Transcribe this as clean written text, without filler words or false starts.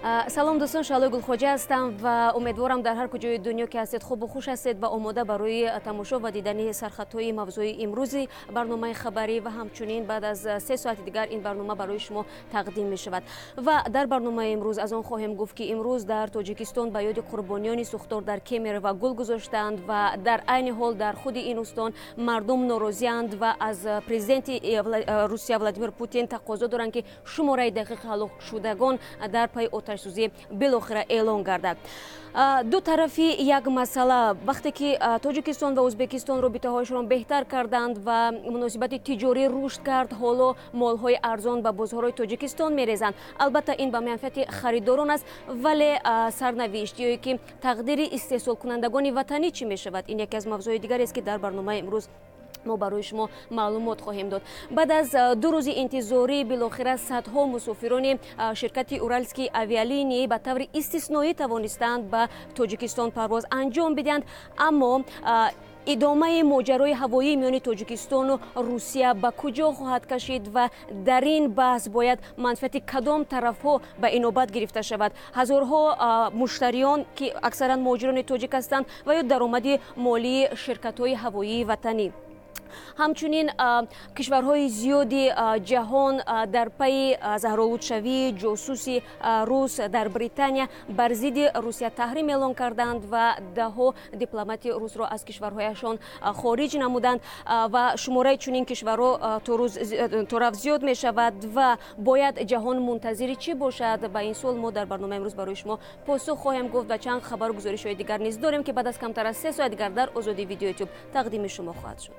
Салом, дӯстон, Шаҳлои Гулхоҷа ҳастам ва умедворам, дар ҳар куҷои дунё ки ҳастед, хубу хуш ҳастед ва омода барои тамошо ва дидани сархатҳои мавзӯи имрӯзи барномаи хабарӣ. Ва ҳамчунин баъд аз 3 соати дигар ин барнома барои шумо тақдим мешавад. Ва дар барномаи имрӯз аз он хоҳем гуфт, ки имрӯз дар Тоҷикистон ба ёди қурбониёни сӯхтор дар Кемерово гул гузоштанд ва дар айни ҳол дар худи ин устон мардум норозианд ва аз президенти Русия Владимир Путин тақозо доранд, ки шумораи дақиқи ҳалокшудагон дар пайи оташсӯзӣ билохира эълон гардад. Ду тарафи як масъала: вақте ки Тоҷикистон ва Ӯзбекистон робитаҳояшонро беҳтар карданд ва муносибати тиҷорӣ рушд кард, ҳоло молҳои арзон ба бозорҳои Тоҷикистон мерезанд. Албатта, ин ба манфиати харидорон аст, вале сарнавишт ё ки тақдири истеҳсолкунандагони ватанӣ чӣ мешавад? Ин яке аз мавзӯи дигарест, ки дар барномаи имрӯз мо барои шумо маълумот хоҳем дод. Баъд аз 2 рӯзи интизорӣ билохира садҳо мусофирони ширкати «Уральские авиалинии» ба таври истисноӣ тавонистанд ба Тоҷикистон парвоз анҷом бидиҳанд. Аммо идомаи моҷарои ҳавоии миёни Тоҷикистону Русия ба куҷо хоҳад кашид ва дар ин баҳс бояд манфиати кадом тарафҳо ба инобат гирифта шавад? Ҳазорҳо муштариён, ки аксаран муҳоҷирони тоҷик ҳастанд, ва ё даромади молии ширкатҳои ҳавоии ватанӣ? Ҳамчунин кишварҳои зиёди ҷаҳон дар пайи заҳролудшавии ҷосуси рус дар Британия бар зидди Русия таҳрим эълон карданд ва даҳҳо дипломати русро аз кишварҳояшон хориҷ намуданд. Ва шумораи чунин кишварҳо торафт зиёд мешавад. Ва бояд ҷаҳон мунтазири чӣ бошад? Ба ин суол мо дар барномаи имрӯз барои шумо посух хоҳем гуфт ва чанд хабару гузоришҳои дигар низ дорем, ки баъд аз камтар аз 3 соат дигар дар Озодӣ Видео Ютуб тақдими шумо хоҳад шуд.